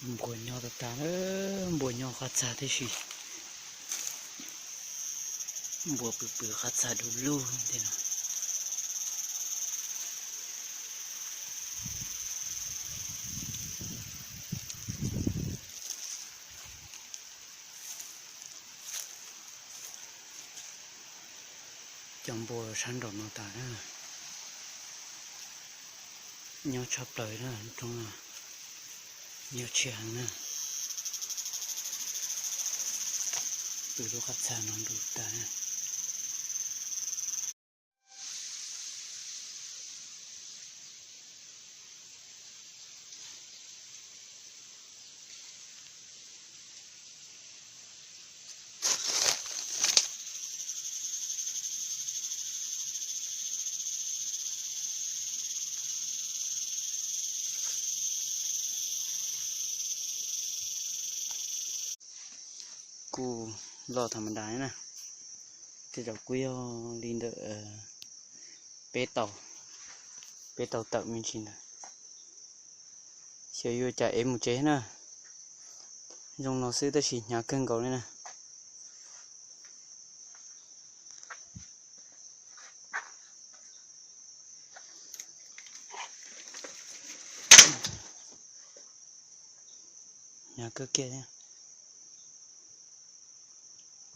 Npua nyob tag tag, npua nyob qab txag tib si. Npua pw pw qab txag du lug ntag no. Cov npua sab nraum no tas na, nyob tshaj plaws na, roob no nyob tshiab heev na. Pw lub qab txag no ntuj tas na. Kuj loj tham ma das na, tej zaum kuj yog li ntawm peb tau, peb tau tawm me ntsis ntawd. Xyov yuav cas ev mus tsev na. Zoo no xwb tab sis hnyav kawg nkaus li na. Hnyav kawg kiag thiab.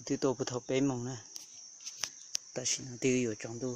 Kuv twb tuaj puag thaum peb moos na, tam sim no twb yuav tsaus ntuj.